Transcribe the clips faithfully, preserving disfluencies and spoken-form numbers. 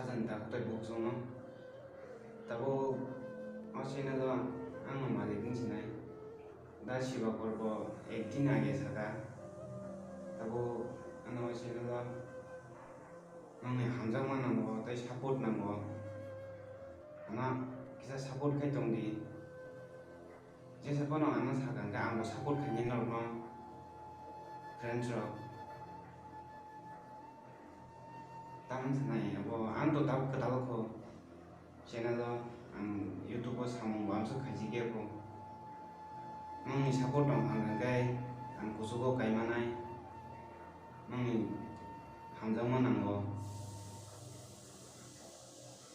Sajani takhuk tai bukhuk chwngno. Tabuk o channel o ang no malik wng sinai. Da Siba Korbo ek din age saka. Tabuk ano o channel o nongni hamjakma nango tei support nango. Ano kisa support khai tong di. Jesa phano ano sakha hwnkhe ang bo support khainai norokno, friends rok. Tamo sanai abo ang to tabuk kwtal kho channel o, ang YouTube o samung bo amsuk khaijak ya kho. Nongni support tong kha hwnkhe ang kuchugo kaimanai, nongni hamjakma nango.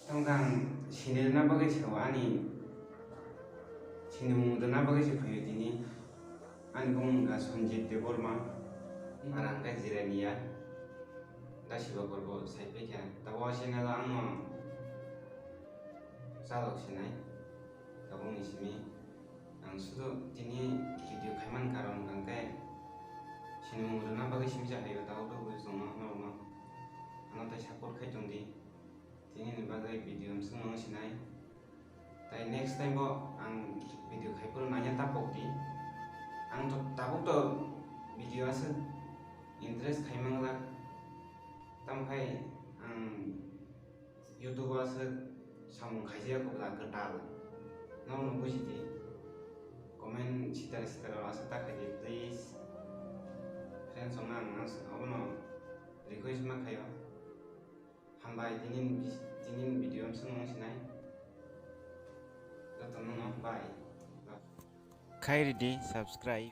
Tongkha ang sini rwna bagwi sao ani, sinimung rwna bagwi se phaio tini. Ani bumung wngkha Sanjit Debbarma, ara hwnkha Jirania, Da Siba Korbo sai paikha. Tabuk o channel o ang no chalok sinai, tabukni simi. Ang sudu tini video khaiman karon hwnkhe sinimung rwna bagwi simi se phaio, tabuk tei buji tongno norokno. Ano tei support khai tong di. Tini ni bagwi video amswk nang sinai. Tai next time bo ang video khai phuru nanya ta pok di. Ang to tabuk to video aswk interest khai manglak. Tamo khai ang YouTube o aswk samung khaijak kobla kwtal. Nokno buji di. Comment sitar sitar o aswk ta khai di please. Friends rok no ang aswk obono request ma khaio. Hambai tini, tini video amswk nang sinai. Joto no hambai. Khai ridi subscribe.